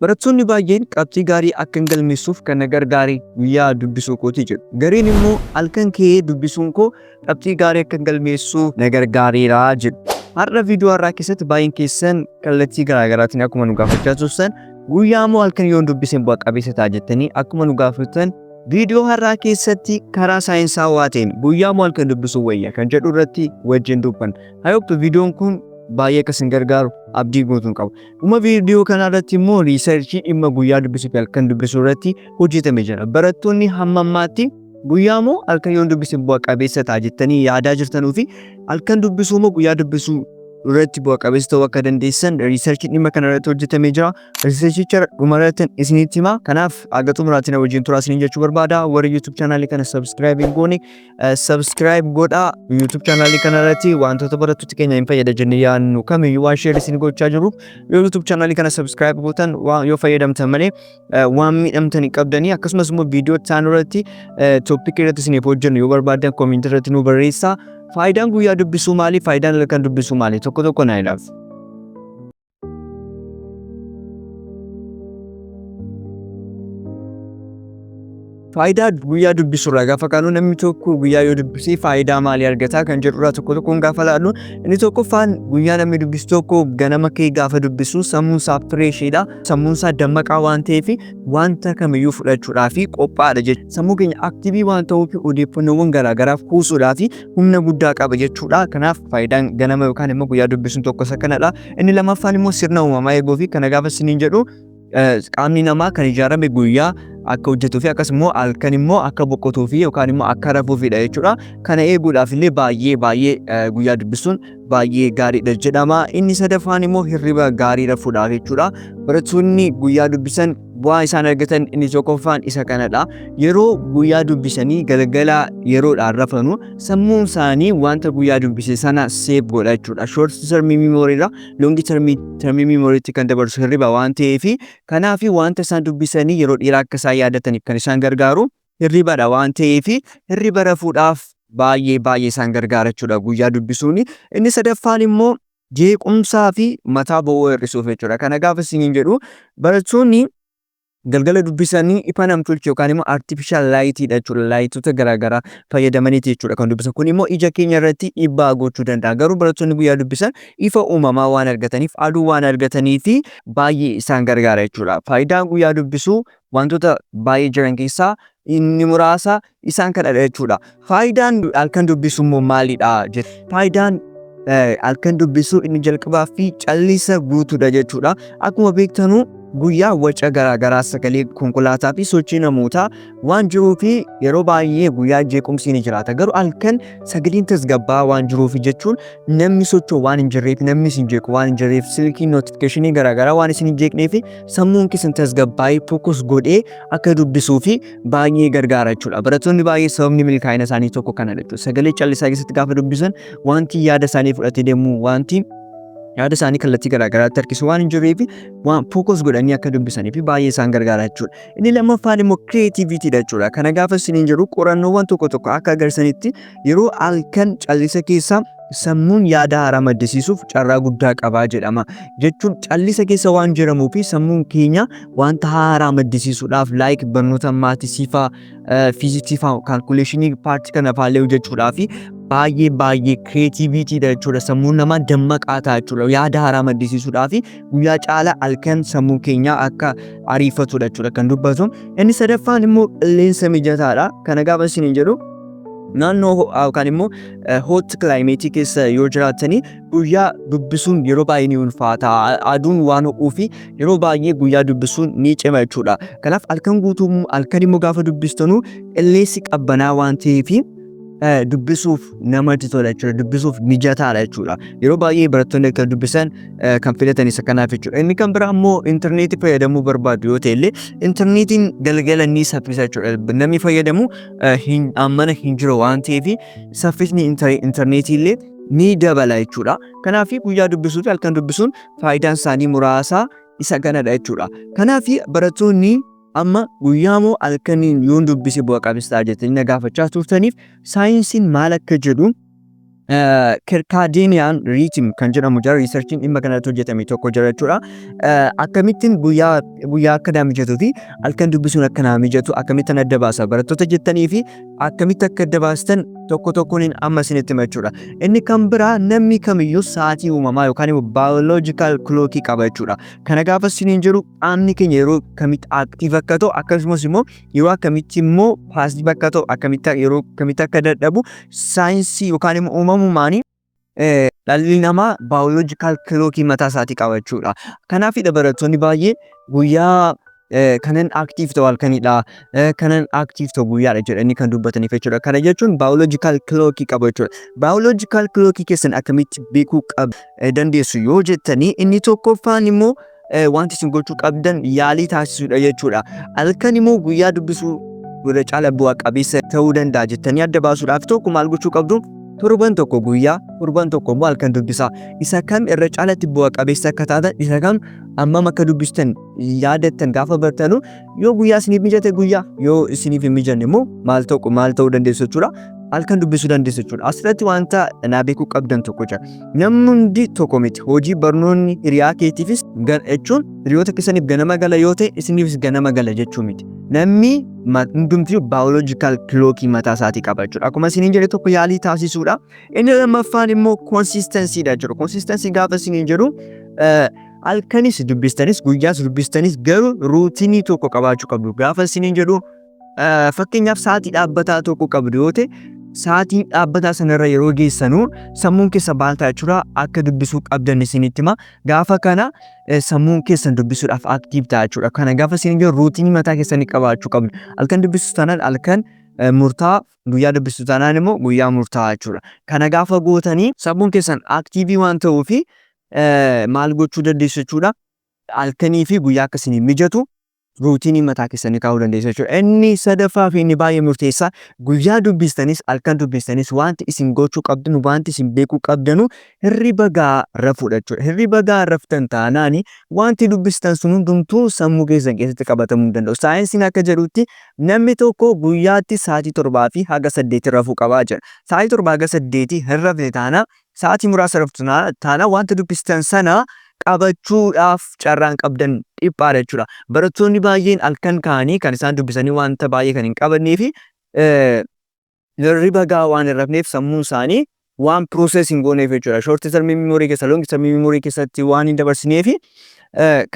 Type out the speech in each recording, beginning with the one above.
Barattoonni baay'een qabxii gaarii akkan galmeessuuf kan na gargaare guyyaa dubbisuu kooti jedhu. Gariin immoo halkan ka'ee dubbisuun koo qabxii gaarii akkan galmeessuuf na gargaareera jedhu. Har'a viidiyoo har'aa keessatti baay'een keessan kallattii garaagaraatiin akkuma nu gaafachaa turtan, guyyaa moo halkan yoon dubbisen bu'a qabeessa ta'a jettanii akkuma nu gaafattan, viidiyoo har'aa keessatti karaa saayinsaawaa ta'een guyyaa moo halkan dubbisuu wayya kan jedhu irratti wajjin dubbanna. I hope viidiyoon kun baay'ee akka isin gargaaru abdii guutuun qaba. Dhuma viidiyoo kanaa irratti immoo riisarchii dhimma guyyaa dubbisuu fi halkan dubbisuu irratti hojjetame jira. Barattoonni hamma ammaatti guyyaa moo halkan yoon dubbise bu'a qabeessa ta'a jettanii yaadaa jirtanuu fi halkan dubbisuu moo guyyaa dubbisuu irratti bu'a qabeessa ta'uu akka dandeessan riisarchiin dhimma kana irratti hojjetamee jira. Riisarchicha dhuma irratti isinitti hima. Kanaaf haga xumuraatti na wajjin turaa isiniin jechuu barbaada. Warri YouTube chaanaalii kana subscribe hin goone subscribe godhaa. YouTube channel kana irratti wantoota barattoota keenya hin fayyada jennee yaadnu kamiyyuu waan share isin gochaa jirru, yoo YouTube channel kana subscribe gootan waan yoo fayyadamtan malee waan miidhamtan hin qabdanii. Akkasumas immoo viidiyoo itti aanu irratti topic irratti isiniif hojjennu yoo barbaaddan comment irratti nu barreessaa. Faayidaan guyyaa dubbisuu maali? Faayidaan halkan dubbisuu maali? Tokko tokko naa ilaali. Faayidaa guyyaa dubbisuurraa gaafa kaanu, namni tokko guyyaa yoo dubbise faayidaa maalii argataa kan jedhurraa tokko tokkoon gaafa laallu, inni tokkoffaan guyyaa namni dubbisu tokko ganama kee gaafa dubbisu sammuun isaa fireeshiidha. Sammuun isaa dammaqaa waan ta'eef wanta kamiyyuu fudhachuudhaaf qophaa'aadha jechuudha. Sammuu keenya aktiivii waan ta'uuf odeeffannoowwan garaagaraa kuusuudhaaf humna guddaa qaba jechuudha. Kanaaf faayidaan ganama yookaan immoo guyyaa dubbisuun tokko isa kanadha. Inni lammaffaan immoo sirna uumamaa eeguu fi kana gaafa isiniin jedhu, qaamni namaa kan ijaarame guyyaa akka hojjetuu fi akkasumas halkan immoo akka boqotuu fi yookaan immoo akka rafuufidha jechuudha. Kana eeguudhaaf illee baay'ee baay'ee guyyaa dubbisuun baay'ee gaariidha jedhama. Inni sadaffaan immoo hirriba gaarii rafuudhaaf jechuudha. Barattoonni guyyaa dubbisan bu'aa isaan argatan inni tokkoffaan isa kanadha. Yeroo guyyaa dubbisanii galgala yeroodhaan rafanu sammuun isaanii wanta guyyaa dubbise sana save godha jechuudha. Short term memory irraa long term memory kan dabarsu hirriba waan ta'eef, kanaaf wanta isaan dubbisanii yeroo dheeraa akka isaan yaadataniif kan isaan gargaaru hirribadha waan ta'eef, hirriba rafuudhaaf baay'ee baay'ee isaan gargaara jechuudha guyyaa dubbisuun. Inni sadaffaan immoo jeequmsaa fi mataa bowwoo hir'isuuf jechuudha. Kana gaafa isiniin jedhu, barattoonni galgala dubbisanii ifa namtolchee yookaan immoo artificial light dha jechuudha. Laayitoota garaagaraa fayyadamaniiti jechuudha kan dubbisan. Kun immoo ija keenya irratti dhiibbaa gochuu danda'a. Garuu barattoonni guyyaa dubbisan ifa uumamaa waan argataniif, aduu waan argataniif baay'ee isaan gargaara jechuudha. Faayidaan guyyaa dubbisuu wantoota baay'ee jiran keessaa inni muraasa isaan kanadha jechuudha. Faayidaan halkan dubbisuu immoo maalidha? Faayidaan halkan dubbisuu inni jalqabaa fi callisa guutuudha jechuudha. Akkuma beektanu guyyaa waca garaagaraa, sagalee konkolaataa fi sochii namootaa waan jiruu fi yeroo baay'ee guyyaa jeequmsi ni jiraata. Garuu halkan sagaleen tasgabbaa'aa waan jiruuf, jechuun namni socho'u waan hin jirreef, namni isin jeequ waan hin jirreef, silkiin notification garaagaraa waan isin hin jeeqneef, sammuun keessan tasgabbaa'ee focus godhee akka dubbisuu fi baay'ee gargaara jechuudha. Barattoonni baay'ee sababni milkaa'ina isaanii tokko kanadha jechuudha. Sagalee callisaa keessatti gaafa dubbisan wanti yaada isaanii fudhatee deemu, wanti yaada isaanii kallattii garaagaraatti harkisu waan hin jirreef, waan focus godhanii akka dubbisanii fi baay'ee isaan gargaara jechuudha. Inni lammaffaan immoo creativity dha jechuudha. Kana gaafa isiniin jedhu, qorannoowwan tokko tokko akka agarsiisanitti yeroo halkan callisa keessa sammuun yaada haaraa maddisiisuuf carraa guddaa qabaa jedhama. Jechuun callisa keessa waan jiramuu fi sammuun keenya wanta haaraa maddisiisuudhaaf, like barnoota maatisii faa, fiiziksii faa, kaalkuleeshinii paartii kana faallee hojjechuudhaaf baay'ee baay'ee creativity dha jechuudha. Sammuun namaa dammaqaa ta'a jechuudha. Yaada haaraa maddisiisuudhaaf guyyaa caala halkan sammuu keenya akka ariifatudha jechuudha kan dubbatu. Inni sadaffaan immoo qilleensa mijataadha. Kana gaafa isiniin jedhu, naannoo ho'aa yookaan immoo hot climate keessa yoo jiraattanii guyyaa dubbisuun yeroo baay'ee ni ulfaata. Aduun waan ho'uu fi yeroo baay'ee guyyaa dubbisuun ni cima jechuudha. Kanaaf halkan guutuu, halkan immoo gaafa dubbistanu qilleensi qabbanaa waan ta'eef dubbisuuf namatti tola jechuudha. Dubbisuuf mijataadha jechuudha. Yeroo baay'ee barattoonni akka dubbisan kan filatan isa kanaaf jechuudha. Inni kan biraa immoo intarneetii fayyadamuu barbaadu yoo ta'e illee intarneetiin galgala ni saffisa jechuudha. Namni fayyadamu hin ammana hin jiru waan ta'eef saffisni intarneetii illee ni dabala jechuudha. Kanaaf guyyaa dubbisuu fi halkan dubbisuun faayidaan isaanii muraasa isa kanadha jechuudha. Kanaaf barattoonni amma guyyaa moo halkaniin yoon dubbise bu'a qabeessa ta'a jettanii na gaafachaa turtaniif, saayinsiin maal akka jedhu Circadian rhythm kan jedhamu jira, researchiin dhimma kanarratti hojjetame tokko jira jechuudha. Akkamittiin guyyaa guyyaa akka naa mijatuu fi halkan dubbisuun akka naa mijatu akkamittiin adda baasa barattoota jettanii fi akkamitti akka adda baastan tokko tokkoon amma isinitti hima jechuudha. Inni kan biraa, namni kamiyyuu sa'aatii uumamaa yookaan immoo biological clockii qaba jechuudha. Kana gaafa isiniin jedhu, qaamni keenya yeroo kamitti active akka ta'u, akkasumas immoo yeroo akkamitti immoo passive akka ta'u, akkamitti yeroo kamitti akka dadhabu saayinsii yookaan immoo uumamumaanii dhalli namaa biological clockii mataa isaatii qaba jechuudha. Kanaafidha barattoonni baay'ee guyyaa kanan active ta'u halkanidha, kanan active ta'u guyyaadha jedhanii kan dubbataniif jechuudha. Kana jechuun biological clockii qabu jechuudha. Biological clockii keessan akkamitti beekuu dandeessu yoo jettanii, inni tokkoffaan immoo wanti isin gochuu qabdan yaalii taasisuudha jechuudha. Halkan immoo guyyaa dubbisuu irra caala bu'a qabeessa ta'uu danda'a jettanii adda baasuudhaaf, tokko maal gochuu qabdu? Torban tokko guyyaa, torban tokko immoo halkan dubbisaa. Isa kam irra caalatti bu'a qabeessa akka taatan, isa kam hammam akka dubbistan yaadattan gaafa bartanu, yoo guyyaa isiniif mijate guyyaa, yoo isiniif hin mijanne immoo maal ta'uu dandeessu jechuudha. Halkan dubbisuu dandeessu jechuudha. Asirratti wanta naa beekuu qabdan tokko jira. Namni hundi tokko miti. Hojii barnoonni hiriyaa keetiifis jechuun hiriyoota keessaniif ganama gala yoo ta'e, isiniifis ganama gala jechuu miti. Namni hundumtuu biological clockii mataa isaatii qaba jechuudha. Akkuma isiniin jedhe, tokko yaalii taasisuudha. Inni lammaffaan immoo consistencydha jechuudha. Consistency gaafa isiniin jedhu, halkanis dubbistanis guyyaas dubbistanis garuu routine tokko qabaachuu qabdu. Gaafa isiniin jedhu, fakkeenyaaf sa'aatii dhaabbataa tokko qabdu yoo ta'e, sa'aatii dhaabbataa sanarra yeroo geessanuu sammuun keessa maal ta'a jechuudha? Akka dubbisuu qabdan isinitti hima. Gaafa kana sammuun keessan dubbisuudhaaf active ta'a jechuudha. Kana gaafa isin jedhu, routine mataa keessanii qabaachuu qabdu. Halkan dubbisu taanaan halkan murtaa, guyyaa dubbisu taanaan immoo guyyaa murtaa'aa jechuudha. Kana gaafa gootanii sammuun keessan active waan ta'uufi maal gochuu dandeessu jechuudha? Halkanii fi guyyaa akka isinii mijatu routine mataa keessanii kaa'uu dandeessu jechuudha. Inni sadaffaa fi inni baay'ee murteessaa, guyyaa dubbistanis halkan dubbistanis wanti isin gochuu qabdanu, wanti isin beekuu qabdanu, hirriba gahaa rafuudha jechuudha. Hirriba gahaa raftan taanaani wanti dubbistan sun hundumtuu sammuu keessan keessatti qabatamuu hin danda'u. Saayinsiin akka jedhutti namni tokko guyyaatti sa'aatii 7 fi haga 8 rafuu qabaa jedha. Sa'aatii 7 haga 8 hin rafne taanaa, sa'aatii muraasa raftu taanaa, wanta dubbistan sana qabachuudhaaf carraan qabdan dhiphaadha jechuudha. Barattoonni baay'een halkan ka'anii kan isaan dubbisanii wanta baay'ee kan hin qabannee fi hirriba gahaa waan hin rafneef sammuun isaanii waan process hin gooneef jechuudha. Short term memory keessa long term memory keessatti waan hin dabarsineef,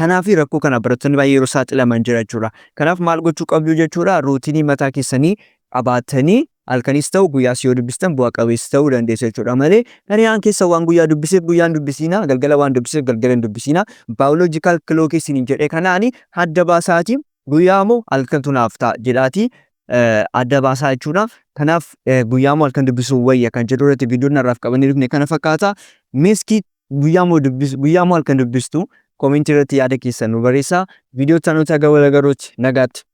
kanaaf rakkoo kana barattoonni baay'ee yeroo saaxilaman jira jechuudha. Kanaaf maal gochuu qabdu jechuudha? Routine mataa keessanii qabaatanii halkanis ta'u guyyaas yoo dubbistan bu'a qabeessa ta'uu dandeessu jechuudha malee, hiriyaan keessa waan guyyaa dubbiseef guyyaan dubbisiina, galgala waan dubbiseef galgala hin dubbisiina. Biological clockii isiniin jedhe kanaani adda baasaatii guyyaa moo halkantu naaf ta'a jedhaatii adda baasaa jechuudha. Kanaaf guyyaa moo halkan dubbisuu wayya kan jedhu irratti viidiyoon har'aaf qabannee dhufne kana fakkaata. Meeskii guyyaa moo dubbisu, guyyaa moo halkan dubbistu? Comment irratti yaada keessan nu barreessaa. Viidiyoo taanota aga wal agarruutti nagaatti.